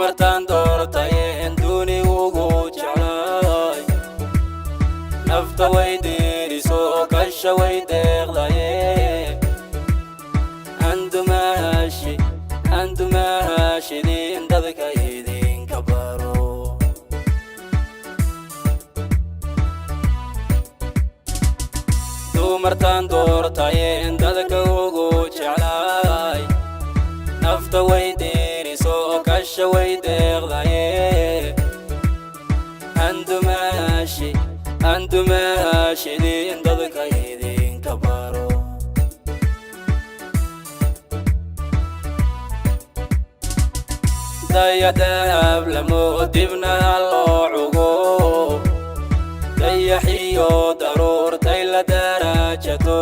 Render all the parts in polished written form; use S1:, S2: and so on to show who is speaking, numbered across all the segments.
S1: Dumartaan doortayeen duni ugu jeclaay, nafta way diiriso, kasha way deeqdaye. Andumaashi, andumaashidin dadka idinka baro. Dumartaan doortayeen dadka ugu jeclaay, nafta way diiriso, kasha way deeqdaye. Andumaashi, andumaashidin dadka idinka baro. Dayadaab lamo dibna loo cugo, dayaxiyo daruurtay la darajato.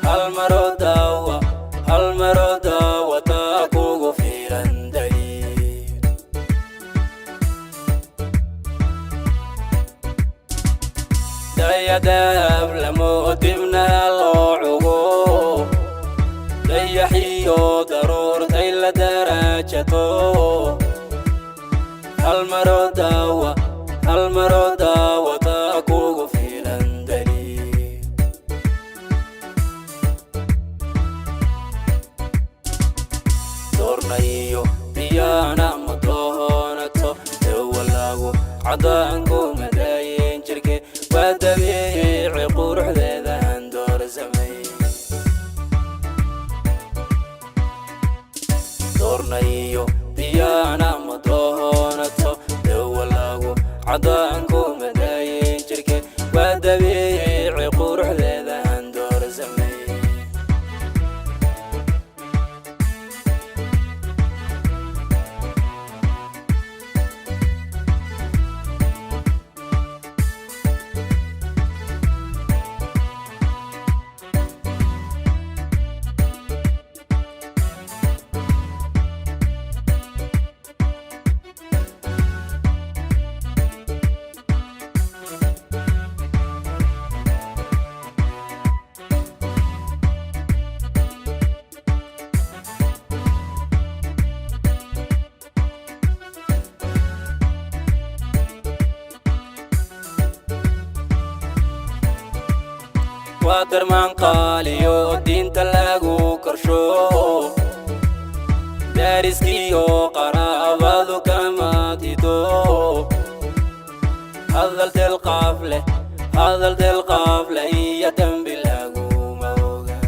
S1: Hal maro daawa, hal maro daawata kugu filan daliil. Dayadaab lamo dibna loo cugo, dayaxiyo daruurtay la darajato. Hal maro daawa, hal maro daawata kugu filan daliil. Doornayo diyaana ma doonato, dawalagu cadaanku madaayin jirke, waa dabiici quruxdeedan doorsamay. Doornayo diyaana ma doonato, dawalagu cadaanku madaayin jirke, waa dabiici quruxdeedan doorsamay. Waa darmaan qaaliyo diinta lagu korsho, daariskiyo qaraabadu kama dido. Hadal delqaaf leh, hadal delqaaf leh iyo dembi laguma oga.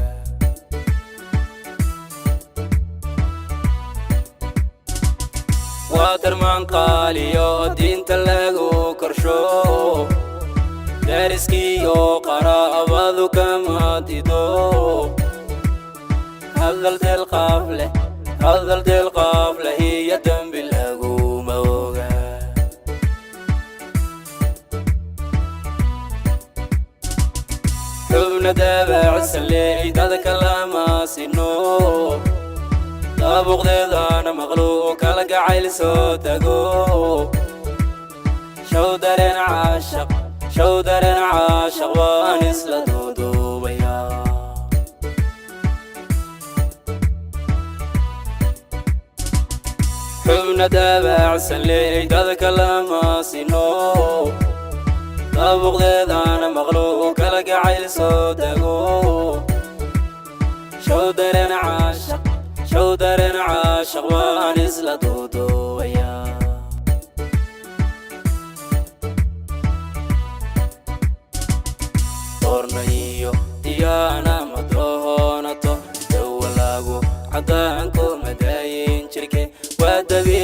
S1: Waa darmaan qaaliyo diinta lagu korsho, dariskiyo qaraabadu kama dido. Hadal delqaaf leh, hadal delqaaf leh iyo dembi laguma oga. Xubna daabacsan leey dadka lama sino, daabuqdeedana maqlu kala gacayl soo tago. Show dareen caashaq, show dareen caashaq waan isla duuduubaya. Xubna daabacsan leey dadka lama sino, daabuqdeedana maqlu kala gacayl soo tago. Show dareen caashaq, show dareen caashaq waan isla duuduubaya. Doornayo diyaana ma doonato, dawalagu cadaanku madaayin jirke, waa dabiici.